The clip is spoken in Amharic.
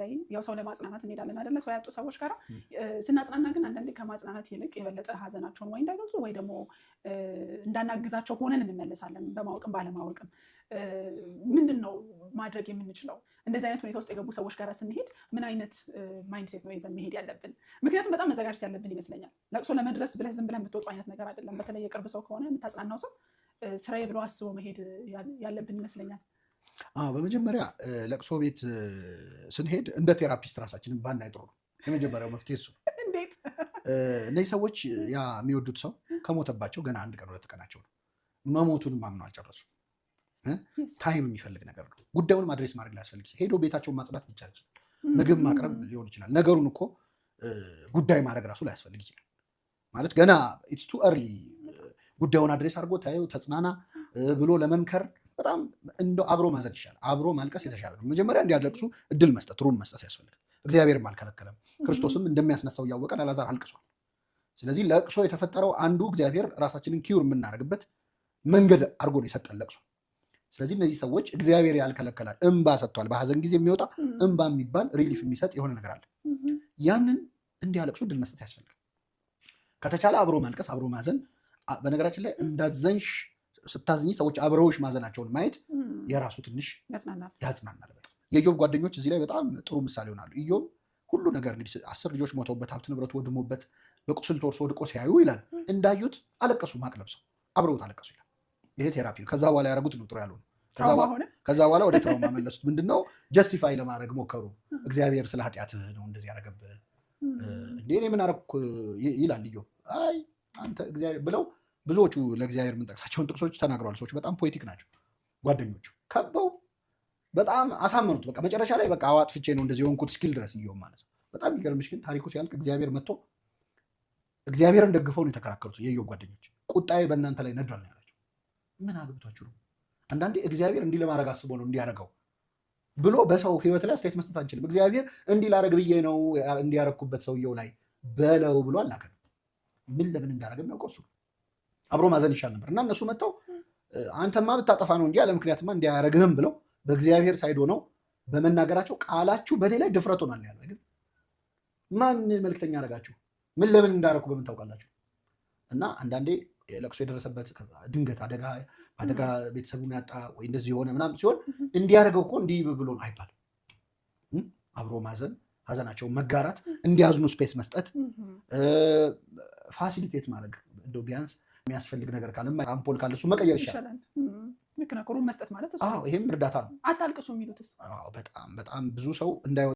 ላይ ያው ሰው ለማጽናናት እንሄዳለን አይደለ? ሰው ያጡ ሰዎች ጋር ስናጽናና ግን አንዳንዴ ከማጽናናት ይልቅ የበለጠ ሀዘናቸውን ወይ እንዳይገልጹ ወይ ደግሞ እንዳናግዛቸው ሆነን እንመለሳለን፣ በማወቅም ባለማወቅም። ምንድን ነው ማድረግ የምንችለው? እንደዚህ አይነት ሁኔታ ውስጥ የገቡ ሰዎች ጋር ስንሄድ ምን አይነት mindset ነው ይዘን መሄድ ያለብን? ምክንያቱም በጣም መዘጋጀት ያለብን ይመስለኛል። ለቅሶ ለመድረስ ብለህ ዝም ብለህ የምትወጣው አይነት ነገር አይደለም። በተለይ የቅርብ ሰው ከሆነ የምታጽናናው ሰው ስራዬ ብሎ አስቦ መሄድ ያለብን ይመስለኛል። አዎ፣ በመጀመሪያ ለቅሶ ቤት ስንሄድ እንደ therapist ራሳችንን ባናይ ጥሩ ነው። የመጀመሪያው መፍትሄ እሱ ነው። እንዴት? እነዚህ ሰዎች ያ የሚወዱት ሰው ከሞተባቸው ገና አንድ ቀን ሁለት ቀናቸው ነው። መሞቱንም አምነው አልጨረሱም። Time የሚፈልግ ነገር ነው። ጉዳዩን address ማድረግ ሊያስፈልግ ይችላል። ሄዶ ቤታቸውን ማጽዳት ሊቻል ይችላል። ምግብ ማቅረብ ሊሆን ይችላል። ነገሩን እኮ ጉዳይ ማድረግ ራሱ ላያስፈልግ ይችላል። ማለት ገና it's too early ጉዳዩን address አድርጎ ታየው ተጽናና ብሎ ለመምከር። በጣም እንደው አብሮ ማዘን ይሻላል። አብሮ ማልቀስ የተሻለ ነው። መጀመሪያ እንዲያለቅሱ እድል መስጠት፣ room መስጠት ያስፈልጋል። እግዚአብሔርም አልከለከለም። ክርስቶስም እንደሚያስነሳው እያወቀ አላዛር አልቅሷል። ስለዚህ ለቅሶ የተፈጠረው አንዱ እግዚአብሔር ራሳችንን cure የምናደርግበት መንገድ አድርጎ ነው የሰጠን ለቅሶ። ስለዚህ እነዚህ ሰዎች እግዚአብሔር ያልከለከላ እንባ ሰጥቷል። በሀዘን ጊዜ የሚወጣ እንባ የሚባል relief የሚሰጥ የሆነ ነገር አለ። ያንን እንዲያለቅሱ እድል መስጠት ያስፈልጋል። ከተቻለ አብሮ ማልቀስ፣ አብሮ ማዘን። በነገራችን ላይ እንዳዘንሽ ስታዝኝ ሰዎች አብረውሽ ማዘናቸውን ማየት የራሱ ትንሽ ያጽናናል። ያጽናናል በጣም። የኢዮብ ጓደኞች እዚህ ላይ በጣም ጥሩ ምሳሌ ይሆናሉ። ኢዮብ ሁሉ ነገር እንግዲህ 10 ልጆች ሞተውበት፣ ሀብት ንብረቱ ወድሞበት፣ በቁስል ተወርሶ ወድቆ ሲያዩ ይላል እንዳዩት አለቀሱ፣ ማቅ ለብሰው አብረውት አለቀሱ ይላል። ይሄ therapy ነው። ከዛ በኋላ ያደረጉት ነው ጥሩ ያልሆነ። Trauma ሆነ። ከዛ በኋላ ወደ trauma መለሱት። ምንድነው? Justify ለማድረግ ሞከሩ። እግዚአብሔር ስለ ኃጢአትህ ነው እንደዚህ ያደረገብህ። እንዴ፣ እኔ ምን አደረኩ ይላል ኢዮብ። አይ አንተ እግዚአብሔር ብለው ብዙዎቹ ለእግዚአብሔር የምንጠቅሳቸውን ጥቅሶች ተናግረዋል። ሰዎች በጣም poetic ናቸው። ጓደኞቹ ከበው በጣም አሳመኑት። በቃ መጨረሻ ላይ በቃ አዎ አጥፍቼ ነው እንደዚህ የሆንኩት እስኪል ድረስ ኢዮብ ማለት ነው። በጣም የሚገርምሽ ግን ታሪኩ ሲያልቅ እግዚአብሔር መጥቶ እግዚአብሔርን ደግፈው ነው የተከራከሩት የኢዮብ ጓደኞች። ቁጣዬ በእናንተ ላይ ነዷል ነው ያላቸው። ምን አግብቷችሁ ነው? አንዳንዴ እግዚአብሔር እንዲህ ለማድረግ አስቦ ነው እንዲያደርገው ብሎ በሰው ህይወት ላይ አስተያየት መስጠት አንችልም። እግዚአብሔር እንዲህ ላደርግ ብዬ ነው እንዲያረግኩበት ሰውየው ላይ በለው ብሎ አላከንም። ምን ለምን እንዳደረገ የሚያውቀው እሱ ነው። አብሮ ማዘን ይሻል ነበር እና እነሱ መጥተው አንተማ ብታጠፋ ነው እንጂ ያለ ምክንያትማ እንዲያደርግህም ብለው በእግዚአብሔር side ሆነው በመናገራቸው ቃላችሁ በእኔ ላይ ድፍረት ሆኗል ያለ። ግን ማን መልክተኛ አደረጋችሁ? ምን ለምን እንዳደረኩ በምን ታውቃላችሁ? እና አንዳንዴ ለቅሶ የደረሰበት ድንገት አደጋ ቤተሰቡን ያጣ ወይ እንደዚህ የሆነ ምናምን ሲሆን እንዲያደርገው እኮ እንዲህ ብሎ ነው አይባልም። አብሮ ማዘን፣ ሀዘናቸውን መጋራት፣ እንዲያዝኑ space መስጠት፣ facilitate ማድረግ፣ እንደው ቢያንስ የሚያስፈልግ ነገር ካለ፣ አምፖል ካለ እሱ መቀየር ይሻላል። ይሻላል። ልክ ነህ። Room መስጠት ማለት እሱ አዎ፣ ይሄም እርዳታ ነው። አታልቅሱ የሚሉትስ? አዎ፣ በጣም በጣም ብዙ ሰው እንዳይወጣ